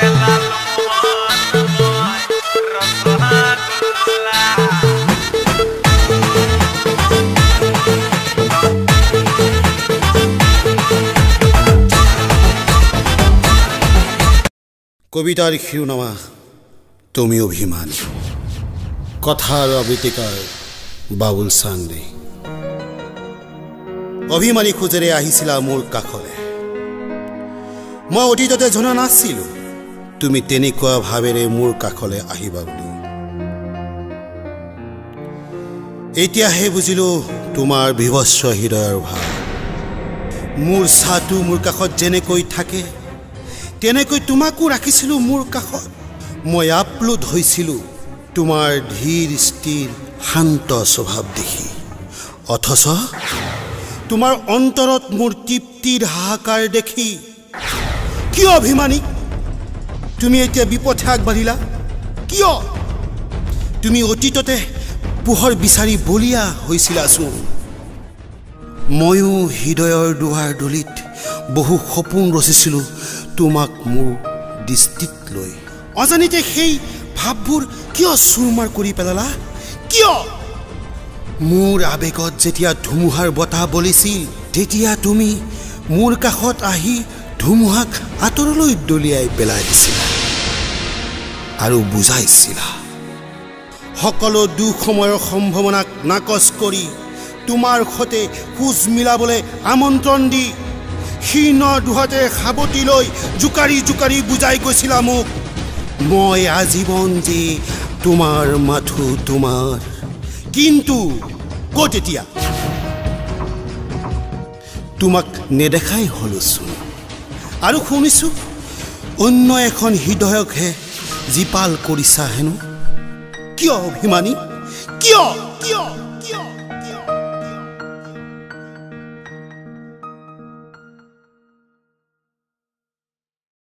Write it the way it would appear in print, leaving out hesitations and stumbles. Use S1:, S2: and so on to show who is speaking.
S1: লালমোহন মই ৰসগোল্লা।
S2: কবিতাৰ শিৰোনামা তুমি অভিমানী। কথাৰ আবৃত্তিকাৰ বাবুল চান্দে। অভিমানী খোজেৰে আহিছিলা মোৰ কাষলে, মই অতীততে জনা নাছিলোঁ তুমি তেনেকুৱা ভাৱেৰে মোৰ কাষলে আহিবা বুলি। এতিয়াহে বুজিলোঁ তোমাৰ বিভৎস হৃদয়ৰ ভাৱ। মোৰ ছাঁটো মোৰ কাষত যেনেকৈ থাকে তেনেকৈ তোমাকো ৰাখিছিলোঁ মোৰ কাষত। মই আপ্লুত হৈছিলোঁ তোমাৰ ধীৰ স্থিৰ শান্ত স্বভাৱ দেখি, অথচ তোমাৰ অন্তৰত মোৰ তৃপ্তিৰ হাহাকাৰ দেখি। কিয় অভিমানী তুমি এতিয়া বিপথে আগবাঢ়িলা? কিয় তুমি অতীততে পোহৰ বিচাৰি বলীয়া হৈছিলাচোন? ময়ো হৃদয়ৰ দুৱাৰ দলিত বহু সপোন ৰচিছিলোঁ তোমাক মোৰ দৃষ্টিত লৈ। অজানিতে সেই ভাৱবোৰ কিয় চুৰমাৰ কৰি পেলালা? কিয় মোৰ আৱেগত যেতিয়া ধুমুহাৰ বতাহ বলিছিল তেতিয়া তুমি মোৰ কাষত আহি ধুমুহাক আঁতৰলৈ দলিয়াই পেলাই দিছিলা আৰু বুজাইছিলা সকলো দুঃসময়ৰ সম্ভাৱনাক নাকচ কৰি তোমাৰ সৈতে খোজ মিলাবলৈ আমন্ত্ৰণ দি শীৰ্ণ দুহাতে সাৱটি লৈ জোকাৰি জোকাৰি বুজাই গৈছিলা মোক, মই আজীৱন যে তোমাৰ মাথো তোমাৰ। কিন্তু ক'ত এতিয়া তোমাক নেদেখাই হ'লোচোন, আৰু শুনিছোঁ অন্য এখন হৃদয়কহে জীপাল কৰিছা হেনো। কিয় অভিমানী? কিয় কিয় কিয়?